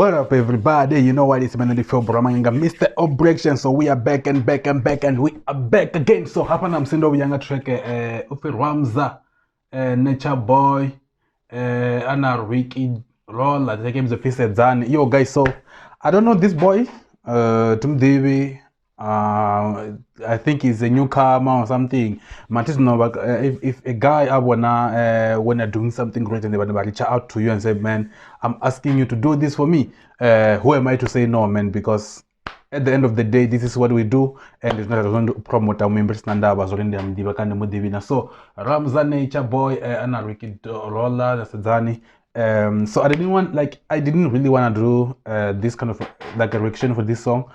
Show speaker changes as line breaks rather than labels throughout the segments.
What up, everybody? You know what it's man, the Bramanga, Mr. Obrection. So we are back and back and back, and we are back again. So hapa na msindo vuyanga track upfi Ramza, Nature Boy, ana Ricky Roll, I think the Fisedzani. Yo guys, so I don't know this boy, Tumdivi. I think he's a newcomer or something. Matis no, if a guy I wanna when you're doing something great and they wanna reach out to you and say, man, I'm asking you to do this for me. Who am I to say no, man? Because at the end of the day, this is what we do, and it's not going to promote our members. Nanda So Ramza, Nature Boy, Anna Ricky Roller, Sedzani. So I didn't want, like, I didn't really want to do this kind of like a reaction for this song.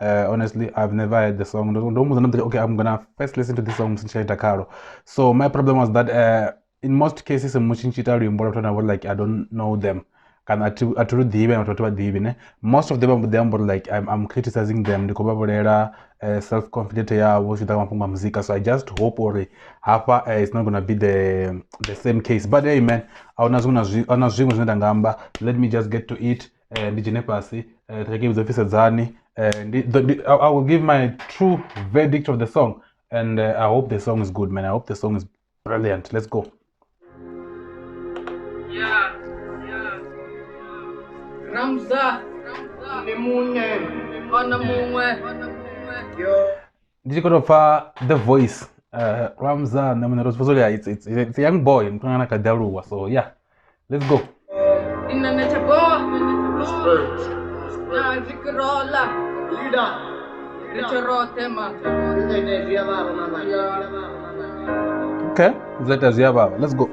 Honestly, I've never heard the song. Okay, I'm gonna first listen to this song. So my problem was that in most cases, like I don't know them. Most of them like I'm criticizing them. Self-confident, so I just hope or hapa it's not gonna be the same case. But hey man, let me just get to it. I will give my true verdict of the song, and I hope the song is good, man. I hope the song is brilliant. Let's go.
Yeah, yeah. Ramza,
Did you go to the voice? Ramza, it's a young boy. So yeah, let's go. Okay, let's go.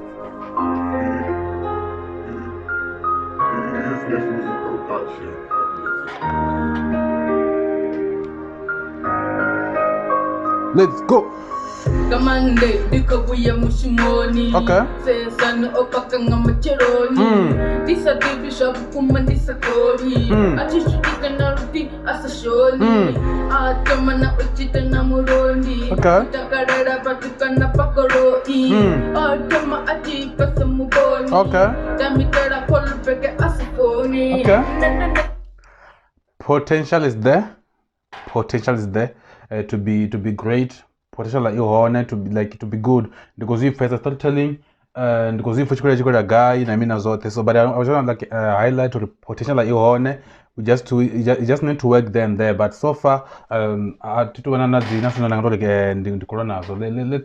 Let's go. Okay. Okay. Okay. Okay. Potential is there. Potential is there to be great. Potential like you to be like to be good, because if first storytelling and because if you a guy I mean as so, but I was trying to like highlight the potential like you we just to you just need to work them there. But so far I so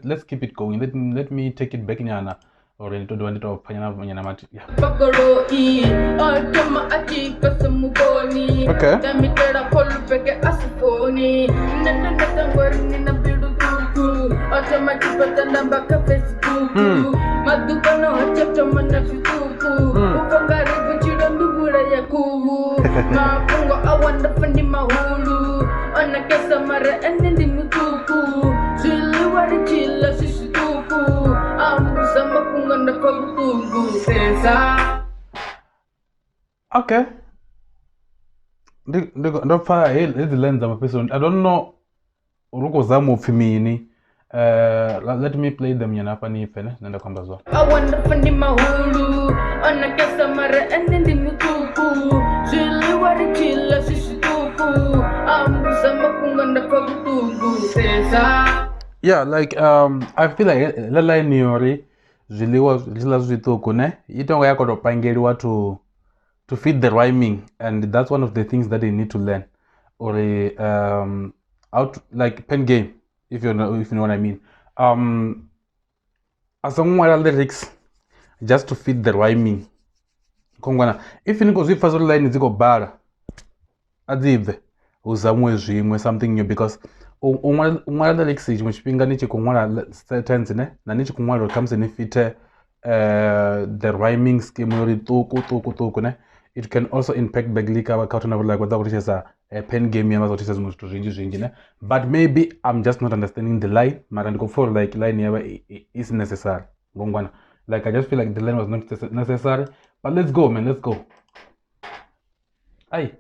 let's keep it going. Let me take it back in. Or to do it of yeah. Okay. Okay. I don't know. Let me play them. Yeah, like I feel like la line yori to fit the rhyming, and that's one of the things that they need to learn, or out like pen game, if you know what I mean. As lyrics just to fit the rhyming. If you go first line is go bar adzive uzamwe zvimwe something new, because umwala lyrics chimwe chipinga ni chikumwala sentence ne na ni chikumwala comes in fit the rhyming scheme yori tuku tuku tuku ne. It can also impact badly ka like what a pen game yama, but maybe I'm just not understanding the line. Mara for like line is necessary. Like I just feel like the line was not necessary. But let's go, man. Let's go. Aye.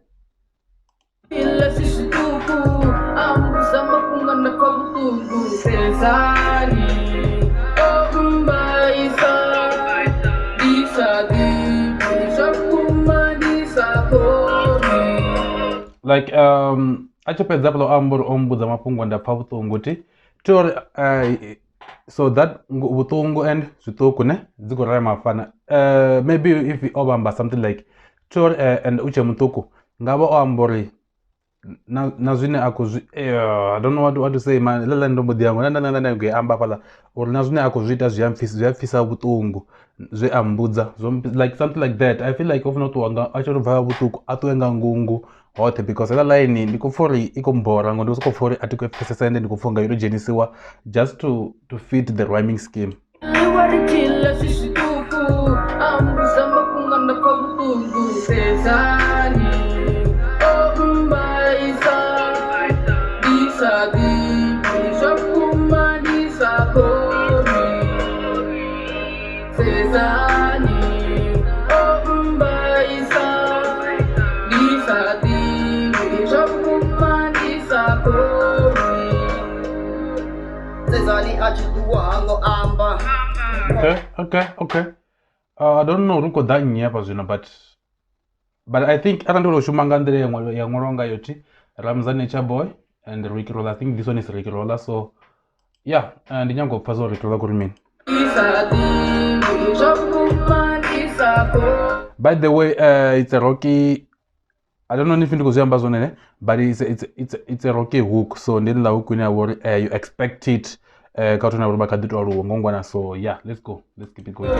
Like a tshi fhedza hafhaḽa o amba uri o mbudza mafhungo nda pfha vhuṱungu thi thi uri so that vhuṱungu and zwiṱuku ne dzi khou rema fana. Maybe if o vhamba something like thi uri and u tshe muṱuku ngavha o amba uri na zwine a khou zwi I don't know what to say man, ḽa ndo mbo ḓi amba na nda amba hafhaḽa uri na zwine a khou zwi ita zwi a pfisa, zwi a pfisa vhuṱungu zwe a mbudza like something like that. I feel like o funa u ṱuwa nga a tshi ri bva vhuṱuku a ṱuwe nga ngungu hoṱhe because heiḽa line ndi khou pfha uri i khou mbora ngori ndi khou sokou pfha uri a thi khou pfhesesa ende ndi khou pfha unga yo to dzhenisiwa just to fit the rhyming scheme. Okay. I don't know ri khou ḓa nnyi hafha zwino but I think arali ndo shuma nga nḓila ya ṅwalwa ngayo thi Ramza Nature Boy and Ricky Roller. I think this one is Ricky Roller, so yeah, ndi nyago pfha zwo Ricky Roller kuri mini. By the way, it's a Rocky, I don't know if ndi khou zwi amba zwone ne, but it's a Rocky hook, so ndi ḽa hook ine ya vha uri you expect it kha vhathu na uri vha kha ḓi to aluwa ngongwana, so yeah, let's go, let's keep it going.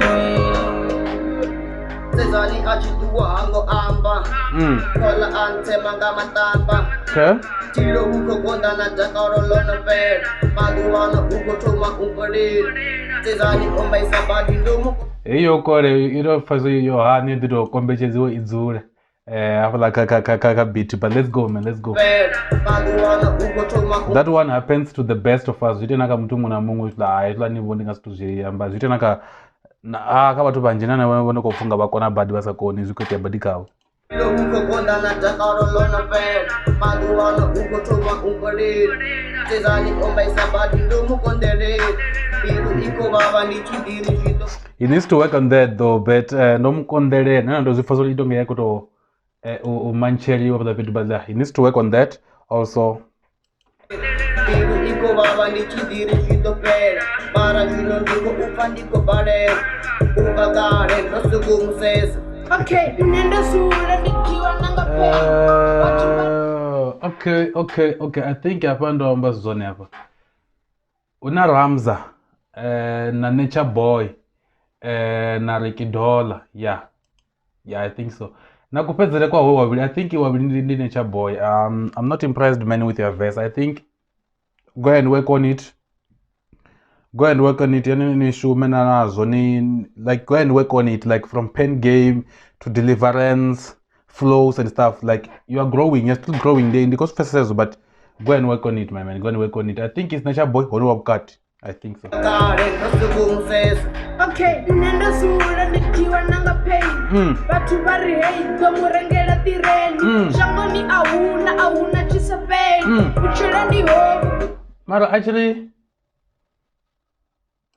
Okay. Heyo kole i to pfa yo hani ḓi to kombetshedziwa i dzule hafhaḽa kha beat, but let's go man, let's go. That one happens to the best of us. Zwi ite na kha muthu muṅwe na muṅwe hezwiḽa ni vho ndi nga si to zwi amba, zwi ite na kha kha vhathu vhanzhi na vho no khou pfunga vha kona badi vha sa koni, zwi khou itea badi khavho. He needs to work on that though, but ndo mu konḓelela na ndo zwi pfa uri i tonga ya khou to u mantsheliwa fhaḽa fhethu, but he needs to work on that also. Okay. I think hafha ndo amba zwone hafha. Una Ramza na Nature Boy na Ricky Dollar. Yeah, I think so. Na kupedzele kwa ho wavhili, I think wavhili ndi Nature Boy. I'm not impressed man with your verse. I think go and work on it. Go and work on it. Yani ni shume na nazwo ni like go and work on it, like from pen game to deliverance, flows and stuff. Like you are growing, you're still growing there because first, but go and work on it, my man. Go and work on it. I think it's Nature Boy or Wabkat. I think so.
Okay,
Mara, actually,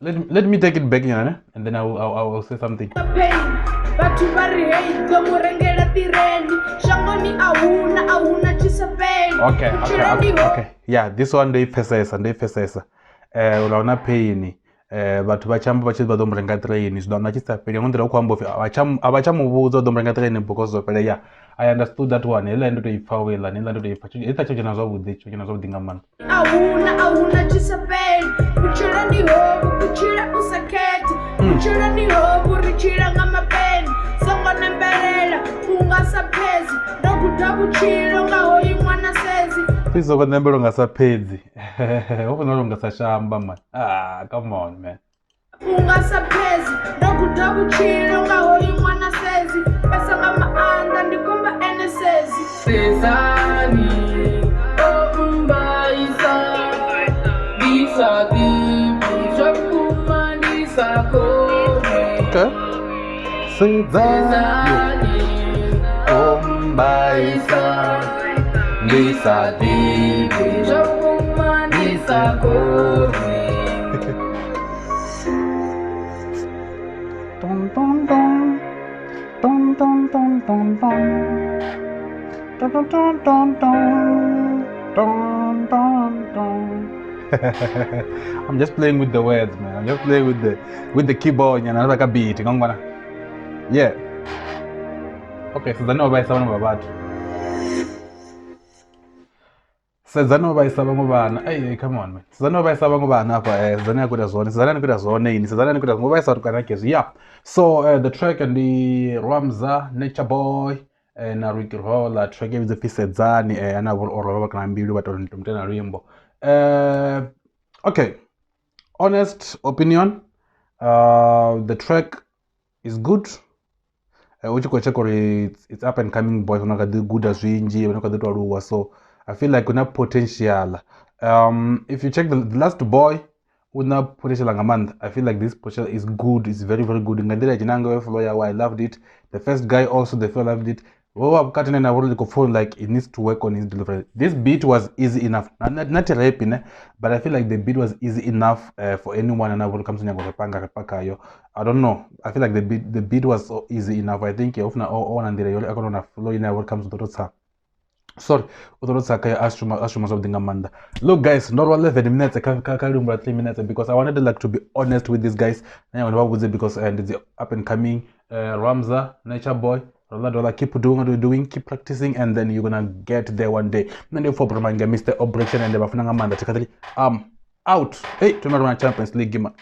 let me take it back, and then I will say something. Okay. Yeah, this one they pfesesa. Ura pain. Vhathu vha tshamba vha tshi vha ḓo murenga train zwi ḓo na tshi sa fheli ngo nḓila u khou amba upfi a vha tsha muvhudza ḓo murenga train because zwo fhela. Yeah, I understood that one. Hela ndo to ipfa wela, hela ndo to ipfa. Hela tsho dzhena zwavhuḓi, tsho dzhena zwavhuḓi nga maanḓa.
Ahuna tshi sa fheli. Vhutshilo ndi hovhu, vhutshilo u sa khethi. Vhutshilo ndi hovhu, ri tshila nga mapeni. Songo nembelela, unga sa phedzi. Ndo guda vhutshilo nga hoyu ṅwana sezi.
Please songo nembelo nga sa phedzi. Ho funa uri nga sa shamba man. Ah, come on man.
Unga sa phedzi, ndo guda vhutshilo nga hoyu ṅwana sezi. Pesa nga maanḓa ndi komba ene sezi.
Sezani o mbaisa disa di zwa ndi sa koni.
Okay. Sezani o mbaisa disa di
zwa ndi sa koni.
Dun dun dun dun dun dun dun dun. Dun, dun, dun, dun, dun, dun, dun. I'm just playing with the words, man. I'm just playing with the keyboard nyana like a beat. Ngongwana. Yeah. Okay, sedzani o vhaisa vhaṅwe vha vhathu. Sedzani o vhaisa vhaṅwe vhana. Hey, come on, man. Sedzani o vhaisa vhaṅwe vhana hafha. Sedzani a khou ita zwone. Sedzani a khou ita zwone ini. Sedzani a khou ita ngo vhaisa vhathu kana kezwi. Yeah. So the track ndi Ramza, Nature Boy, na Ricky Roller. Track e vhidzwa pfi Sedzani, ana vho o rovha kana mbilu vha to mutena luimbo. Okay. Honest opinion, the track is good. U tshi khou check uri it's up and coming boys vha kha ḓi guda zwinzhi, vha kha ḓi to aluwa, so I feel like una potential. If you check the last boy, una potential nga maanḓa. I feel like this potential is good, it's very very good. Nga nḓila ya dzhenanga flow yawe, I loved it. The first guy also, the flow, loved it. Vho vha vhukati na vhori ndi khou pfha like he needs to work on his delivery. This beat was easy enough, not rap ne, but I feel like the beat was easy enough for anyone ana vhori khamusi nyago repa nga repa khayo. I don't know, I feel like the beat was so easy enough. I think ufuna o wana nḓila yori a kone u wana flow ine ya vhori khamusi u ḓo to tsa, sorry, u ḓo to tsa khayo a shuma zwavhuḓi nga maanḓa. Look guys, ndo rwa 11 minutes kha luimbo lwa 3 minutes because I wanted like to be honest with these guys. Na nyago ndi vha vhudze because ndi dzi up and coming. Ramza, Nature Boy, Rolla Dollar, keep doing what you're doing, keep practicing, and then you're gonna get there one day. Nṋe ndi pfo Mr. Obrection and vhafuna nga maanḓa. Thikhathali, I'm out. Hey, thoma Champions League man.